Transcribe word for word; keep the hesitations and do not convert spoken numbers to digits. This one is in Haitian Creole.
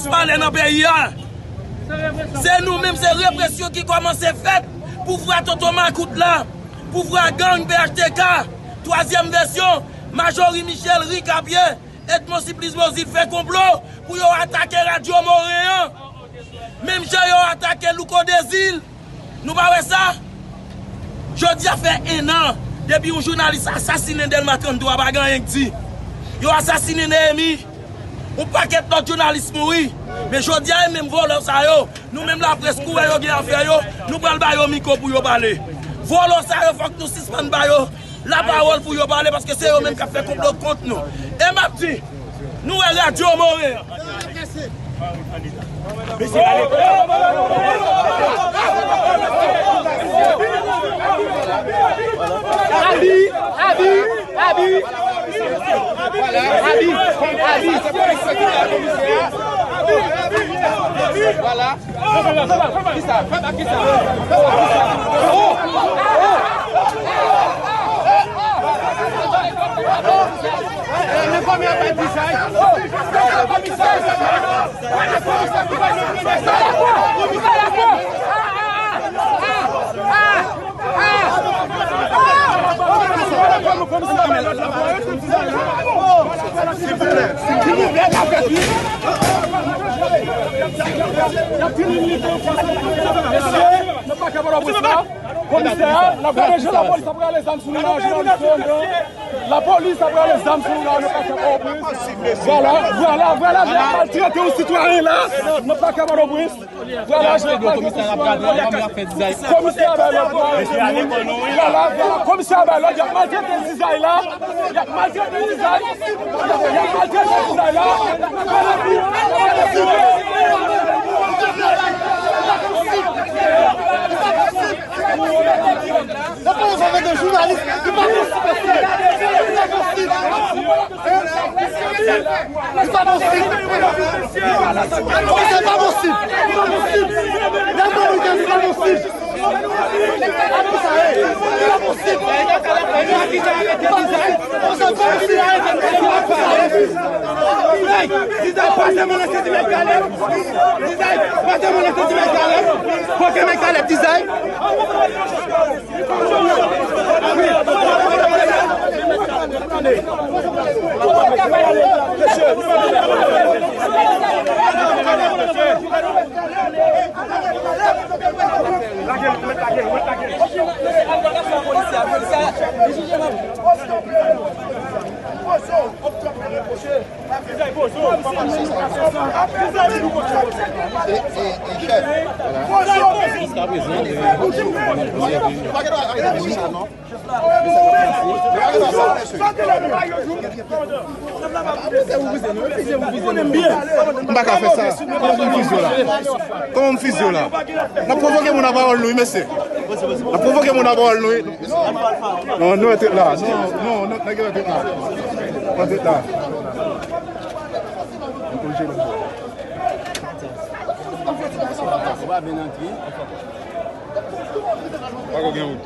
Palè nan peyi a. Se nou menm, se represyon ki kòmanse fèt. Pouvwa tonton makout la, pouvwa gang P H T K, twazyèm vèsyon, Majori Michel, Rick Apye, Edmond Siplis Bozil fè konplo pou yo atake Radyo Moren an. Menm jan yo atake Louko Dezil. Nou pa wè sa? Jodi a fè en an depi yon jounalis asasinen Dèlma trannde a, pa gen anyen k di. Yo asasinen Neyemi. Yon pakèt lòt jounalis mouri. Men jodi a, e menm vòlò sa yo, nou menm laprès, kou wè yo gen afè yo, nou pral ba yo mikwo pou yo pale. Vòlò sa yo, fòk nou sispann ba yo lapawòl pou yo pale, paske se yo menm k ap fè konplo kont nou. E m ap di, nou wè Radyo Moren an. Abi, Abi, Abi, Abi, Abi. Voilà. Kisa? Fè bak kisa? Fè bak kisa? Men kòman y ap bay dizay? Kòman y ap bay dizay? Komisè a, n ap gade jan lapolis ap rale zam sou nou la, jounalis yo, lapolis ap rale zam sou nou la, nou pa ka pran prens. Vwala, vwala, vwala, jan y ap maltrete yon sitwayen la, nou pa ka pran prens. Vwala, jan y ap maltrete yon sitwayen la. Komisè a bay lòd, vwala, vwala, komisè a bay lòd, y ap maltrete zizay la, y ap maltrete zizay, y ap maltrete zizay la. Yo pa yon favè de jounalis, li pa posib, mesye. Li pa posib. Li pa posib. Li pa posib. Li pa posib. Li pa posib. Li pa posib. Hey, Dizay, pase mwen nan senti Mèt Kalèb. Dizay, pase mwen nan senti Mèt Kalèb. Pote Mèt Kalèb, Dizay. M pa ka fè sa. Kòman m fize w la? Kòman m fize w la? N ap pwovoke moun a pawòl nou, wi, mesye. N ap pwovoke moun a pawòl nou, wi. Non, nou ret la. Non, non, non, nèg yo ret la. Nou ret la. Pako gen wout.